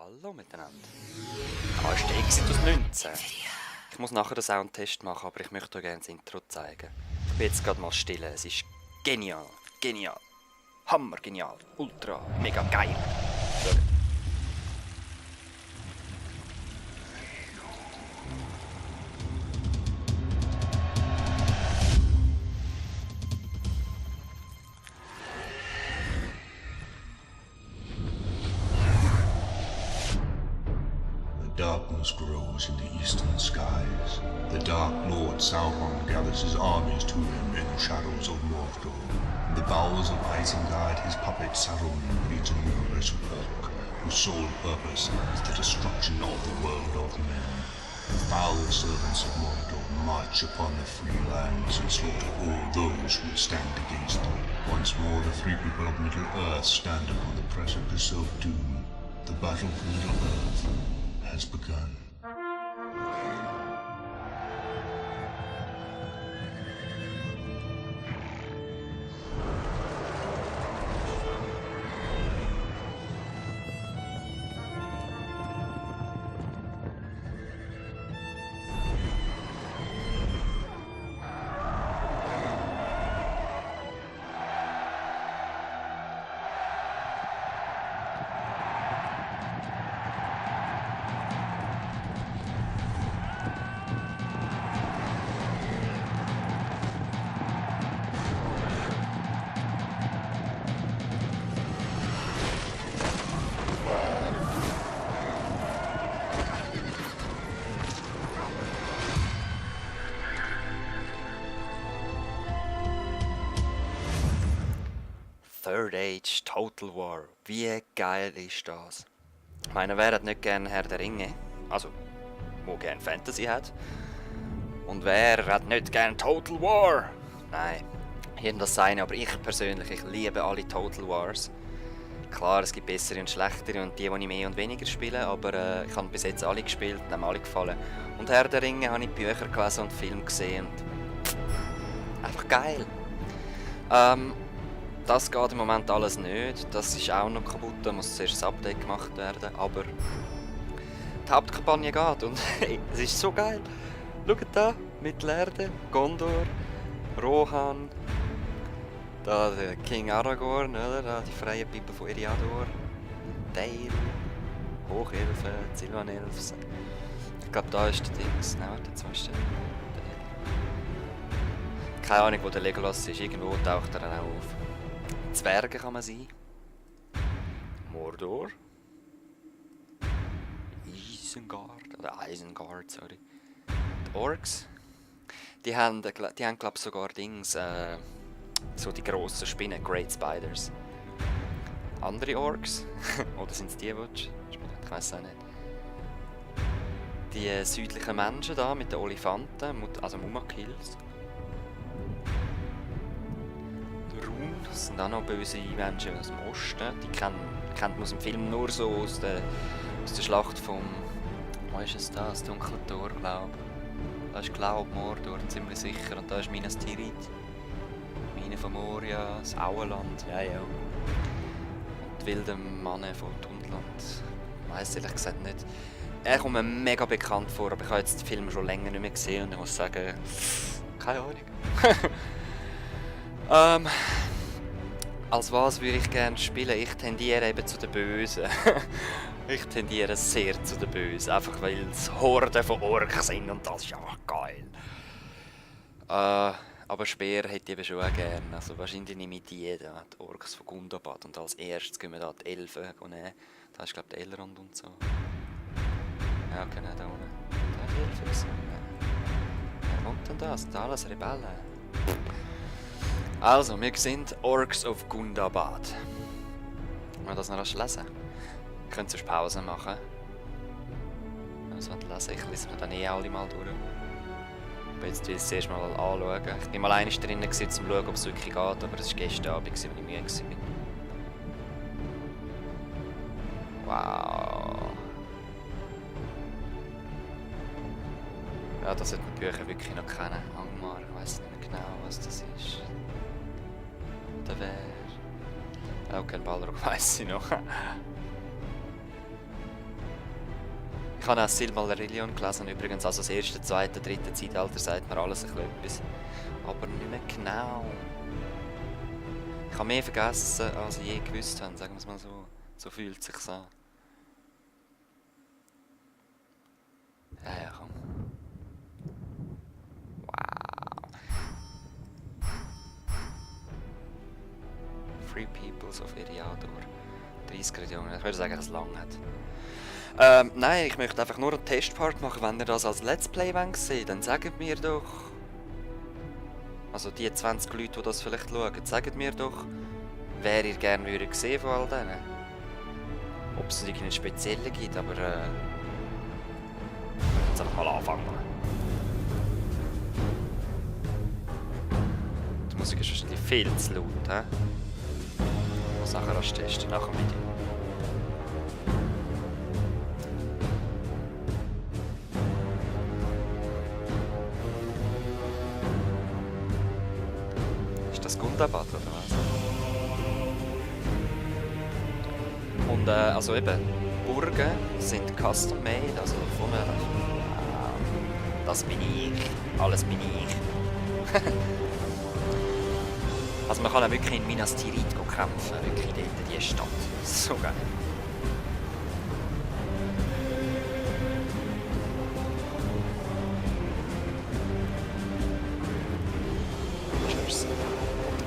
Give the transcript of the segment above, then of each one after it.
Hallo miteinander. KSD aus 19. Ich muss nachher den Soundtest machen, aber ich möchte euch gerne das Intro zeigen. Ich bin jetzt gerade mal still. Es ist genial, genial, hammer genial, ultra, mega geil. Schaut. Darkness grows in the eastern skies. The Dark Lord Sauron gathers his armies to him in the shadows of Mordor. In the bowels of Isengard, his puppet Saruman leads a murderous hawk, whose sole purpose is the destruction of the world of men. The foul servants of Mordor march upon the free lands and slaughter all those who stand against them. Once more, the three people of Middle-earth stand upon the precipice of doom. The battle for Middle-earth has begun. Third Age Total War. Wie geil ist das? Ich meine, wer hat nicht gerne Herr der Ringe? Also, wo gerne Fantasy hat. Und wer hat nicht gerne Total War? Nein, jedem das seine, aber ich persönlich, ich liebe alle Total Wars. Klar, es gibt bessere und schlechtere und die ich mehr und weniger spiele, aber ich habe bis jetzt alle gespielt und haben alle gefallen. Und Herr der Ringe habe ich Bücher gelesen und Film gesehen und einfach geil. Das geht im Moment alles nicht, das ist auch noch kaputt, da muss zuerst ein Update gemacht werden, aber die Hauptkampagne geht und es ist so geil. Schaut da, Mittelerde, Gondor, Rohan, da der King Aragorn, oder? Da die freien People von Eriador, Dale, Hochelfen, Silvanelfen. Ich glaube da ist der Dings, nein warte, jetzt ist der Dale. Keine Ahnung wo der Legolas ist, irgendwo taucht er dann auch auf. Zwerge kann man sein. Mordor. Isengard, sorry. Die Orks. Die haben glaube ich sogar Dings, so die grossen Spinnen, Great Spiders. Andere Orks, oder sind es die, ich weiß auch nicht. Die südlichen Menschen da mit den Olifanten, also Mumakils. Das sind auch noch böse Menschen aus dem Osten. Die kennt man aus dem Film nur so aus der Schlacht vom... Wo ist es da? Das dunkle Tor, glaube ich. Da ist Mordor, ziemlich sicher. Und da ist Minas Tirith. Mine von Moria, das Auenland, ja. Und die wilden Männer von Tundland. Ich weiss ehrlich gesagt nicht. Er kommt mir mega bekannt vor, aber ich habe jetzt den Film schon länger nicht mehr gesehen und ich muss sagen... Keine Ahnung. Als was würde ich gerne spielen? Ich tendiere eben zu den Bösen. Ich tendiere sehr zu den Bösen. Einfach weil es Horden von Orks sind und das ist einfach geil. Aber Speer hätte ich eben schon auch gerne. Also wahrscheinlich nehme ich die Orks von Gundabad. Und als erstes gehen wir da die Elfen nehmen. Da ist glaube ich der Elrond und so. Ja genau, da unten. Da ist die Elfen. Wer kommt denn das? Da alles Rebellen. Also, wir sind Orcs of Gundabad. Wollen wir das noch lesen? Wir können sonst Pause machen. Also, lesen. Ich lese mir dann alle mal durch. Aber jetzt will ich es erst mal anschauen. Ich war mal einmal drinnen, um zu schauen, ob es wirklich geht, aber es war gestern Abend, als ich müde war. Wow. Ja, das sollten die Bücher wirklich noch kennen. Angmar, ich weiss nicht mehr genau, was das ist. Der wäre... Auch kein Balrog weiss ich noch. Ich habe auch Silmarillion gelesen übrigens, also das erste, zweite, dritte Zeitalter sagt mir alles ein bisschen etwas. Aber nicht mehr genau. Ich habe mehr vergessen, als ich je gewusst habe, sagen wir es mal so. So fühlt es sich an. Ja, komm. Wow. Free Peoples of Eriador. 30 Regionen. Ich würde sagen, dass es lang hat. Nein, ich möchte einfach nur einen Testpart machen. Wenn ihr das als Let's Play seht, dann sagt mir doch... Also die 20 Leute, die das vielleicht schauen, sagt mir doch, wer ihr gerne würdet sehen von all denen. Ob es irgendeinen speziellen gibt, aber jetzt einfach mal anfangen. Die Musik ist wahrscheinlich viel zu laut, hä? Ich muss nachher erst testen, nach dem Video. Ist das Gundabad oder was? Und also eben, Burgen sind custom made, also von das bin ich, alles bin ich. Also man kann auch wirklich in Minas Tirith kämpfen, wirklich dort in dieser Stadt. So geil. Tschüss.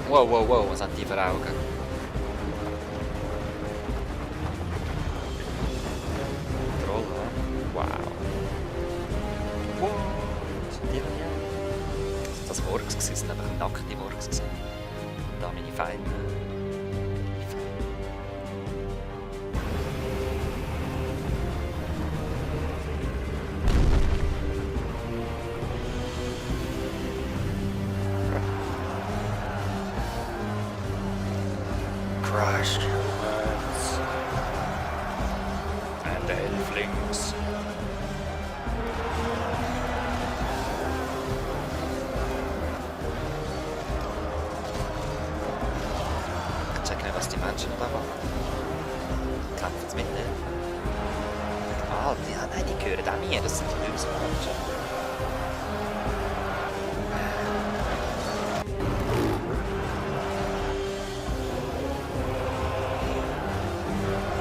Wow, wow, wow, was haben die für Augen? Troll, wow. Wow. Was sind die denn hier? Sind das Orks gewesen? Sind einfach nackte Orks gewesen. Da meine Feinde. Christ humans and Elflings. Ich check nicht, was die Menschen da machen. Kämpfen sie mit denen? Ah, nein, die gehören auch mir, das sind die bösen Menschen.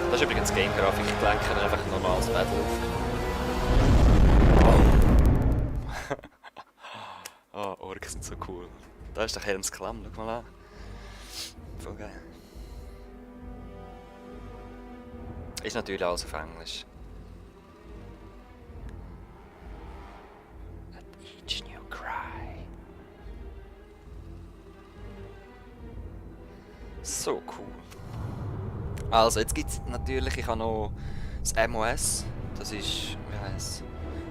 Das ist übrigens Game-Grafik, ich lenke einfach ein normales Battle auf. Oh, Orks sind so cool. Da ist der Helms Klamm, schau mal an. Voll geil. Ist natürlich alles auf Englisch. At each new cry. So cool. Also, jetzt gibt es natürlich, ich habe noch das MOS, das ist, wie heisst es,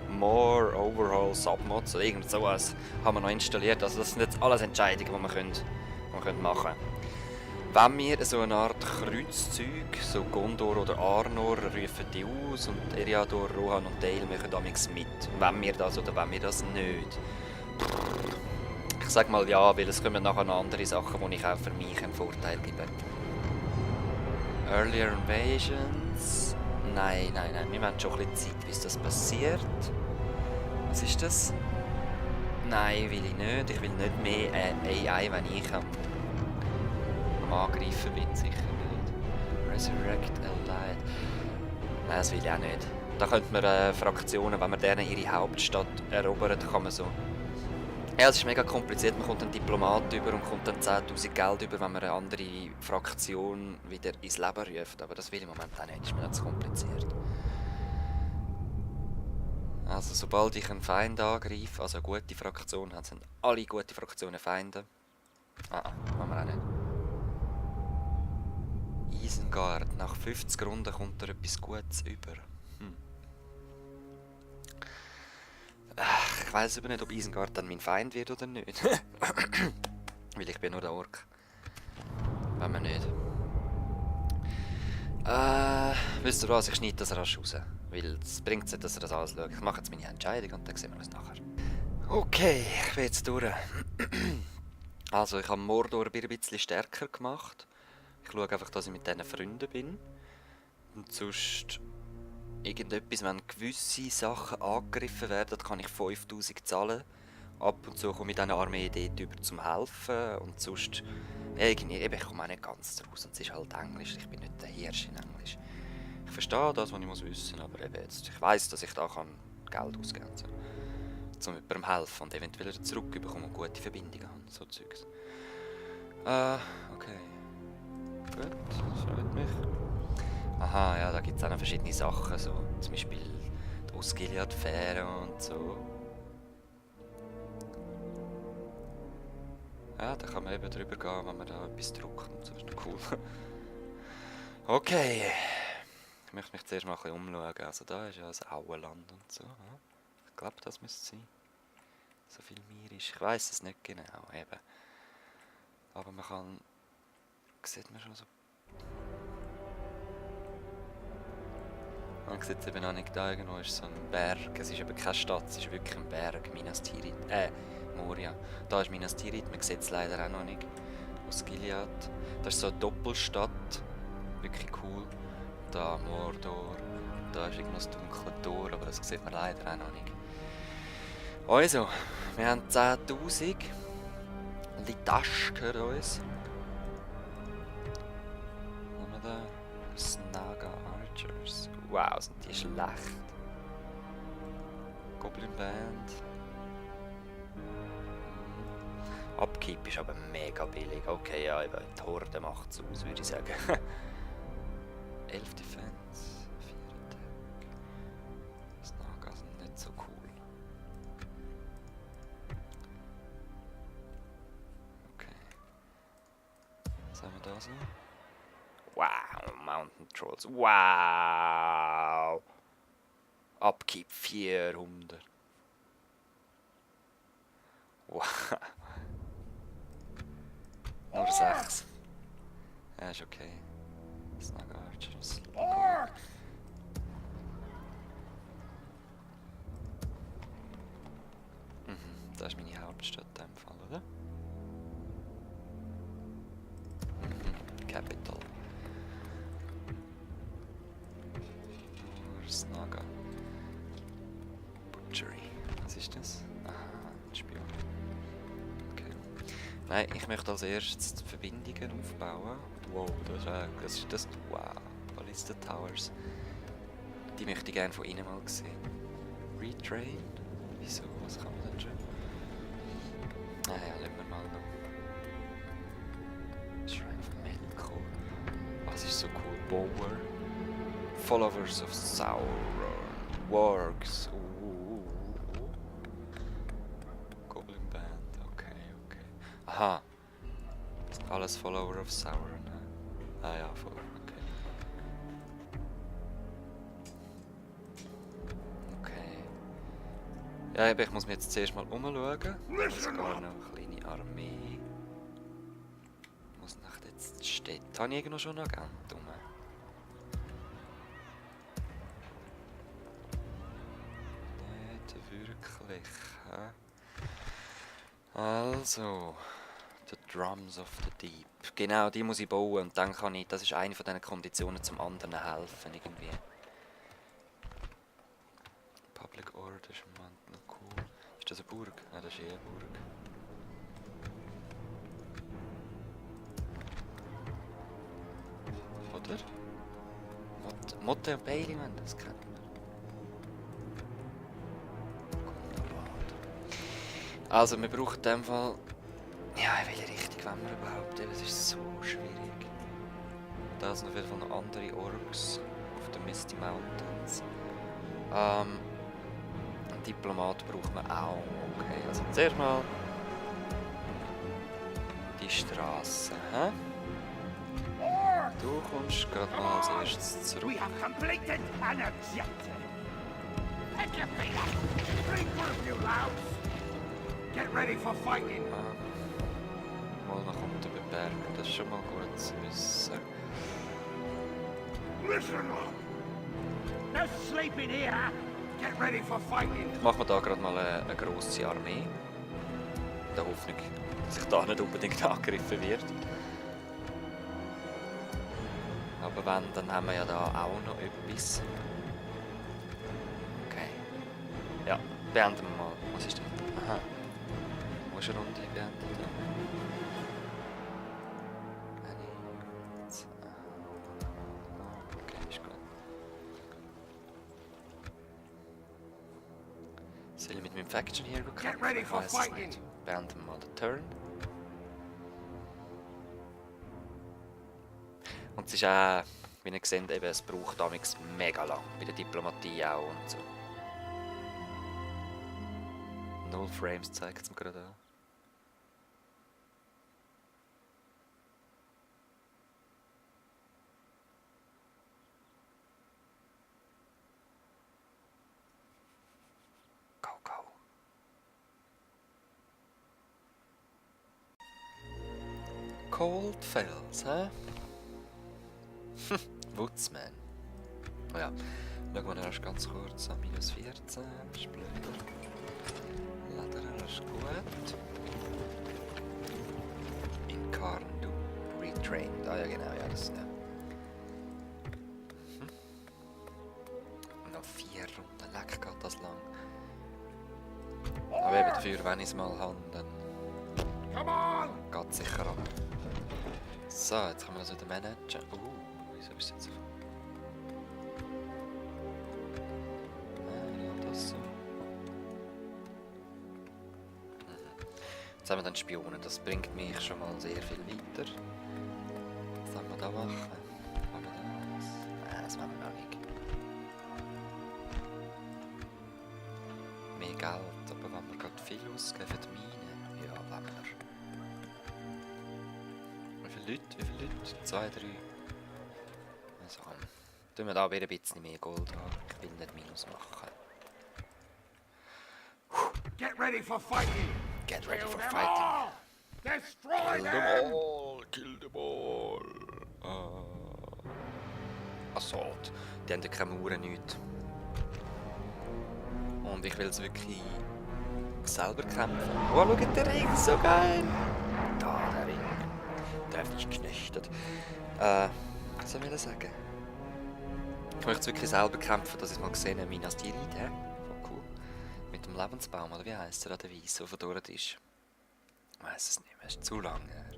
More Overhaul Submods oder irgend sowas, haben wir noch installiert. Also das sind jetzt alles Entscheidungen, die wir machen können. Wenn wir so eine Art Kreuzzeug, so Gondor oder Arnor, rufen die aus und Eriador, Rohan und Dale machen damals mit. Wenn wir das oder wenn wir das nicht. Ich sag mal ja, weil es kommen nachher noch andere Sachen, die ich auch für mich einen Vorteil gebe. Earlier Invasions. Nein, wir haben schon ein bisschen Zeit, bis das passiert. Was ist das? Nein, will ich nicht. Ich will nicht mehr AI, wenn ich am Angreifen bin, sicher nicht. Resurrect Allied. Nein, das will ich auch nicht. Da könnte man Fraktionen, wenn man denen ihre Hauptstadt erobert, kann man so... Ja, es ist mega kompliziert. Man kommt einen Diplomat über und kommt dann 10'000 Geld über, wenn man eine andere Fraktion wieder ins Leben ruft. Aber das will ich im Moment auch nicht. Das ist mir nicht zu kompliziert. Also sobald ich einen Feind angreife, also eine gute Fraktion, haben sind alle gute Fraktionen Feinde. Machen wir auch nicht. Isengard. Nach 50 Runden kommt er etwas Gutes über. Ich weiss aber nicht, ob Isengard dann mein Feind wird oder nicht. Weil ich bin nur der Ork. Wenn man nicht. Wisst ihr was, ich schneide das rasch raus. Weil es bringt nicht, dass er das alles schaut. Ich mache jetzt meine Entscheidung und dann sehen wir uns nachher. Okay, ich bin jetzt durch. Also, ich habe Mordor ein bisschen stärker gemacht. Ich schaue einfach, dass ich mit diesen Freunden bin. Und sonst irgendetwas, wenn gewisse Sachen angegriffen werden, kann ich 5000 zahlen. Ab und zu komme ich dann eine Armee dort über zum Helfen und sonst irgendwie, eben, ich komme auch nicht ganz raus und es ist halt Englisch, ich bin nicht der Hirsch in Englisch. Ich verstehe das, was ich muss wissen, aber eben jetzt, ich weiss, dass ich da kann Geld ausgeben kann, so. Um jemandem helfen und eventuell wieder zurückbekommen und gute Verbindungen haben, so Zeugs. Okay. Gut, das freut mich. Aha, ja, da gibt es auch noch verschiedene Sachen, so zum Beispiel die Osgiliath-Fähre und so. Ja, da kann man eben drüber gehen, wenn man da etwas drückt und so, ist noch cool. Okay, ich möchte mich zuerst mal ein bisschen umschauen, also da ist ja das Auenland und so. Ja. Ich glaube, das müsste sein. So viel Meer ist, ich weiss es nicht genau, eben. Aber man kann, sieht man schon so. Man sieht es eben noch nicht, da irgendwo ist so ein Berg, es ist eben keine Stadt, es ist wirklich ein Berg, Minas Tirith, Moria. Da ist Minas Tirith, man sieht es leider auch noch nicht. Osgiliath, das ist so eine Doppelstadt, wirklich cool. Da Mordor, da ist irgendwo das dunkle Tor, aber das sieht man leider auch noch nicht. Also, wir haben 10'000. Die Tasche gehört uns. Was haben wir da? Snaga Archers. Wow, sind die schlecht. Goblin Band. Upkeep ist aber mega billig. Okay, ja, eben, die Horde macht es aus, würde ich sagen. 11 Defense, 4 Attack. Snaga sind nicht so cool. Was haben wir da so? Wow, Mountain Trolls. Wow! Upkeep 400. Wow. Nur 6. Ja, ist okay. Snaga Archers. Das ist meine Hauptstadt in dem Fall, oder? Capital. Snaga. Butchery. Was ist das? Aha, ein Spion. Okay. Nein, ich möchte als erstes Verbindungen aufbauen. Wow, das ist das. Wow, Ballista Towers. Die möchte ich gerne von innen mal sehen. Retrain? Wieso? Was kann man denn schon? Naja, lassen wir mal noch. Shrine of Melkor. Was ist so cool? Bower. Followers of Sauron. Wargs. Goblin Band. Okay. Aha. Das sind alles Follower of Sauron. Ah ja, voll. Okay. Ja, ich muss mir jetzt zuerst mal umschauen. Ich habe sogar noch eine kleine Armee. Jetzt steht da irgendwo schon ein Agent rum. Nicht wirklich. Also, the Drums of the Deep. Genau, die muss ich bauen und dann kann ich, das ist eine von diesen Konditionen zum anderen helfen irgendwie. Public Order ist im Moment noch cool. Ist das eine Burg? Nein, das ist eine Burg. Oder? Motte und Bailey, man, das kennt man. Also, wir brauchen in dem Fall. Ja, in welche Richtung wollen wir überhaupt? Das ist so schwierig. Da sind auf jeden Fall noch andere Orks auf den Misty Mountains. Einen Diplomat braucht man auch. Okay, also zuerst mal die Straße. Hä? Du kommst gerade mal als erstes zurück. We have completed an objective. Pick your feet up. Regroup, you louds. Get ready for fighting. Mal noch unter den Bergen, das ist schon mal gut zu wissen. Listen up. No sleeping here. Get ready for fighting. Machen wir da gerade mal eine grosse Armee. In der Hoffnung, dass ich da nicht unbedingt angegriffen wird. Aber wenn, dann haben wir ja da auch noch etwas. Beenden wir mal. Was ist denn? Aha. Wo ist eine Runde beendet? Okay, ist gut. Soll ich mit meinem Faction hier bekommen? Get ready for Ich weiss es fighting. nicht. Beenden wir mal den Turn. Und es ist auch, wie ihr seht, eben, es braucht damals mega lang. Bei der Diplomatie auch und so. 0 Frames zeigt es mir gerade an. Go, go. Cold Fells, hä? Woodsman. Oh ja, schauen wir noch erst ganz kurz an minus 14. Ist blöd. Lederer ist gut. Incarn, du retrained. Ah ja genau, ja das ja. Noch 4 Runden, leck geht das lang. Aber eben dafür, wenn ich es mal habe, dann Come on! geht es sicher ab. So, jetzt können wir das wieder managen. Wieso ist es jetzt so? Ja, das so. Jetzt haben wir dann Spionen, das bringt mich schon mal sehr viel weiter. Was sollen wir da machen? Haben wir das? Nein, das machen wir noch nicht. Mehr Geld, aber wenn wir gerade viel ausgeben für die Mine, ja, wollen wir. Wie viele Leute? Wie viele Leute? 2, 3. Also, tun wir da wieder ein bisschen mehr Gold haben. Ich will nicht Minus machen. Get ready for fighting! Get ready for Them fighting. all! Destroy Kill them! them all! Kill them all! Assault. Die haben ja keine Mauern, nichts. Und ich will es wirklich selber kämpfen. Oh, schau, der Ring, so geil! Da, der Ring. Der ist geknechtet. Was soll ich sagen? Ich möchte es wirklich selber kämpfen, dass ich es mal gesehen habe. Minas Tirith, hä? Voll cool. Mit dem Lebensbaum, oder wie heisst der an der Weisse, auf der dort ist? Ich weiss es nicht mehr, es ist zu lange her.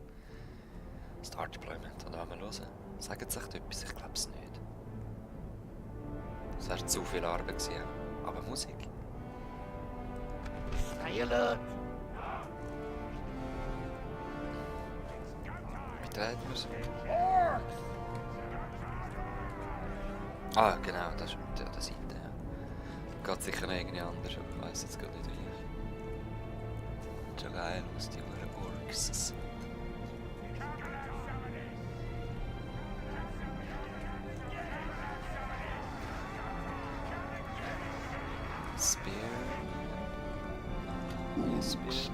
Start Deployment, und wenn wir hören, sagen sie echt etwas, ich glaube es nicht. Es wäre zu viel Arbeit gewesen, aber Musik. Stay alert! Wie dreht man es? Orcs! Ah, genau, das ist mit der Seite, ja. Geht sicher noch irgendwie anders, aber ich weiss jetzt gerade nicht wie. Schon geil aus, die Orks. Spear. Spear.